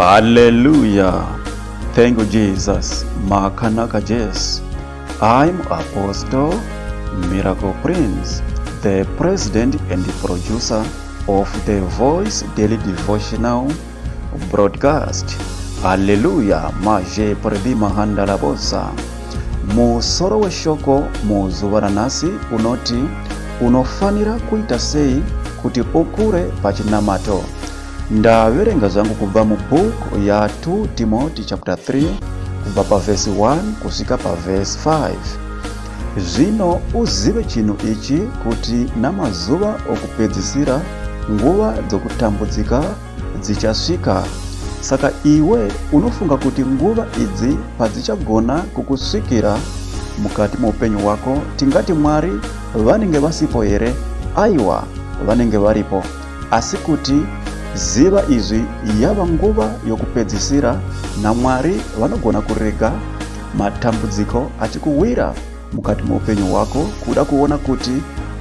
Hallelujah. Thank you, Jesus. Makanaka Jesu. I'm Apostle Miracle Prince, the president and producer of the Voice Daily Devotional Broadcast. Hallelujah. Maje prebi mahanda labosa. Musoro weshoko muzuva ranhasi unoti unofanira kuita sei kuti ukure pachinamato. Ndaverenga zvangu kubva mubook ya 2 Timothy chapter 3 kubva pavhesi 1 kusvika pavhesi 5. Zvino uzive chinhu ichi kuti namazuva okupedzisira nguva dzokutambudzika dzichasvika. Saka iwe unofunga kuti nguva idzi padzichagona kukusvikira mukati moupenyu hwako, tingati Mwari vanenge vasipo here? Aiwa, vanenge varipo. Asi kuti ziva izvi, yava nguva yokupedzisira, naMwari vanogona kurega matambudziko achikuwira mukati meupenyu hwako kuda kuona kuti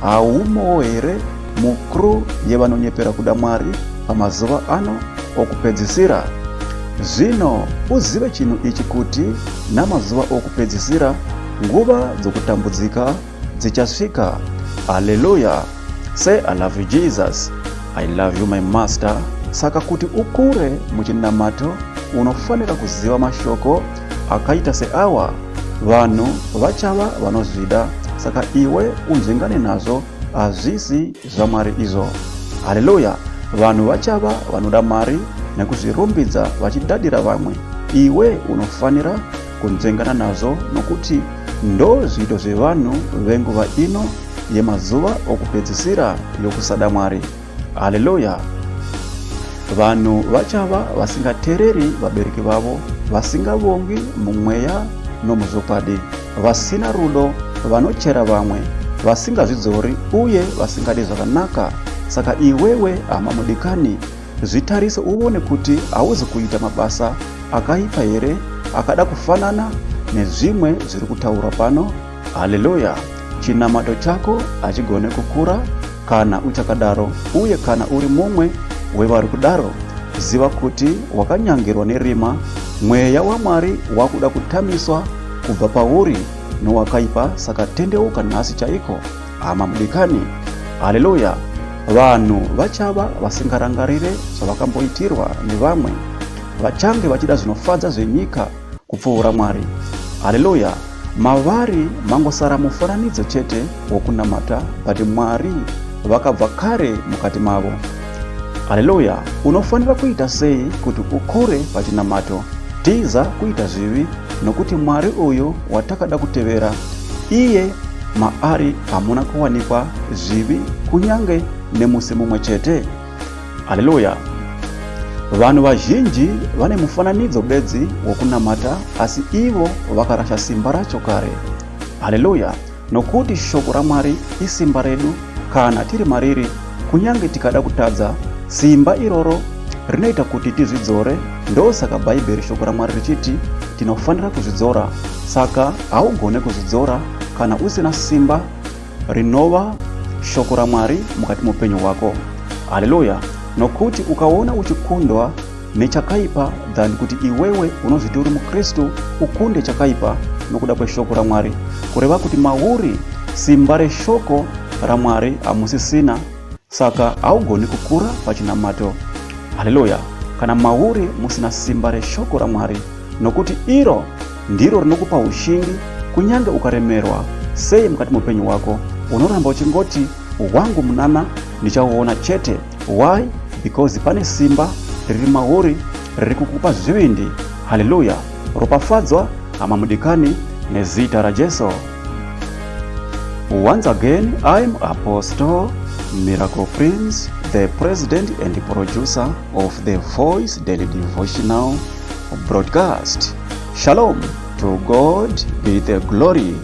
haumowo here mukru yevanonyepera kuda Mwari pamazuva ano okupedzisira. Zvino uzive chinhu ichi kuti namazuva okupedzisira nguva dzokutambudzika dzichasvika. Haleluya! Say I love you Jesus, I love you my master. Saka kuti ukure muchinamato unofanira kuziva mashoko akaita seawa. Vanhu vachava vanozvida, saka iwe unzvengane nazvo, hazvisi zvaMwari izvo. Haleluya! Vanhu vachava vanoda mari nekuzvirumbidza vachidadira vamwe, iwe unofanira kunzvengana nazvo nokuti ndo zviito zvevanhu venguva ino yemazuva okupedzisira yokusada Mwari. Haleluya! Vanhu vachava vasingateereri vabereki vavo, vasingavongi mumweya nomuzvokwadi, vasina rudo, vanochera vamwe, vasingazvidzori uye vasingadi zvakanaka. Saka iwewe hama mudikani, Zvitarise uvone kuti hauzi kuita mabasa akaipa here akada kufanana nezvimwe zviri kutaurwa pano. Haleluya! Chinamato chako hachigone kukura kana uchakadaro, uye kana uri mumwe wevari kudaro, ziva kuti wakanyangirwa nerima. Mweya waMwari wakuda kutamiswa kubva pauri nowakaipa, saka tendeuka nhasi chaiko. Hama mudikani, haleluya! Vanhu vachava vasingarangarire zvavakamboitirwa nevamwe, vachange vachida zvinofadza zvenyika kupfuura Mwari. Haleluya! Mavari mangosara mufananidzo chete wokunamata, but Mwari vakabva kare mukati mavo. Haleluya! Unofanira kuita sei kuti ukure pachinamato? Tiza kuita zvivi, nokuti Mwari uyu watakada kutevera iye maari hamuna kuwanikwa zvivi kunyange nemusi mumwe chete. Haleluya! Vanhu vazhinji vane mufananidzo bedzi wokunamata, asi ivo vakarasha simba racho kare. Haleluya! Nokuti shoko raMwari isimba redu kana tiri mariri, kunyange tikada kutadza, simba iroro rinoita kuti tizvidzore. Ndosaka Bhaibheri shoko raMwari richiti tinofanira kuzvidzora. Saka haugone kuzvidzora kana usina simba rinova shoko raMwari mukati moupenyu hwako. Haleluya! Nokuti ukaona uchikundwa nechakaipa than kuti iwewe unozviti uri muKristu ukunde chakaipa nokuda kweshoko raMwari, kureva kuti mauri simba reshoko raMwari hamusisina, saka haugoni kukura pachinamato. Haleluya! Kana mauri musina simba reshoko raMwari, nokuti iro ndiro rinokupa ushingi kunyange ukaremerwa sei mukati meupenyu hwako, unoramba uchingoti wangu munana ndichauona chete. Why? Because pane simba riri mauri riri kukupa zvivindi. Haleluya! Ropafadzwa hama mudikani nezita raJesu. Once again, I'm Apostle Miracle Prince, the president and producer of the Voice Daily Devotional broadcast. Shalom. To God be the glory.